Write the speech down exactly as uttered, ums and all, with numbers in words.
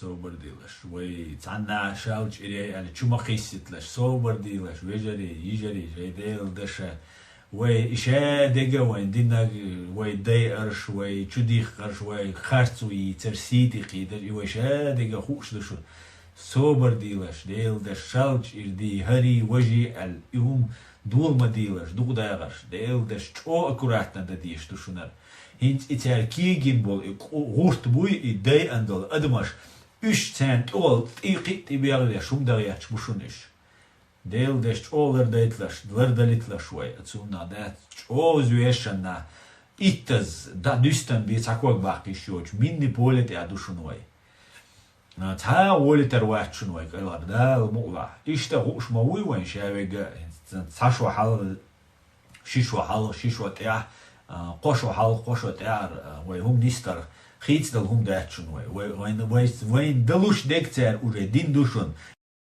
Собар дийлаш, вай цхьанна шалчире аьлла чу ма кхисситлаш, собар дийлаш, вежарий, йижарий, жай Дела даша, вай иша дега вайн динаг, вай дай арш, вай чудих арш, вай харцу йийцар, сийти кхийдар, и вай ша дега хууш ду шуна. Собар дийлаш, Дела даша, шалчир ди, хари, важи аьлла, и хӀум дула ма дийлаш, дукха дагӀаш, Дела даша, чӀо аккуратно да деш ду шунар. ХӀинца и цаьрга кийгин болу и къу-, гӀурт буй, и дайан долу адамаш, уьш царна тӀехула тӀе-, кхин а тӀебегӀлеш хӀума дагӀетташ бу шуна уьш. Дела даша, чӀогӀа лардайталаш, лардалитлаш вай, цунна дац чӀогӀа вешанна. Иттаз, да, дуьстан бен цхьа ког баккха йиш йоцуш, минни поле тӀехь ду шуна вай. А, цхьа а волитар вац шуна вай кӀелхьара, Дала мукъалахь. Иштта хууш ма вуй вайн ша вега, цхьа шо хьалха, ши шо хьалха, ши шо тӀехь, а, кхо шо хьалха, кхо шо тӀехьара, а, вай хӀума нисдарх, хийцадала хӀума дац шуна вай. Вай, вайн, вай, вайн далуш дег цара уже дин ду шуна.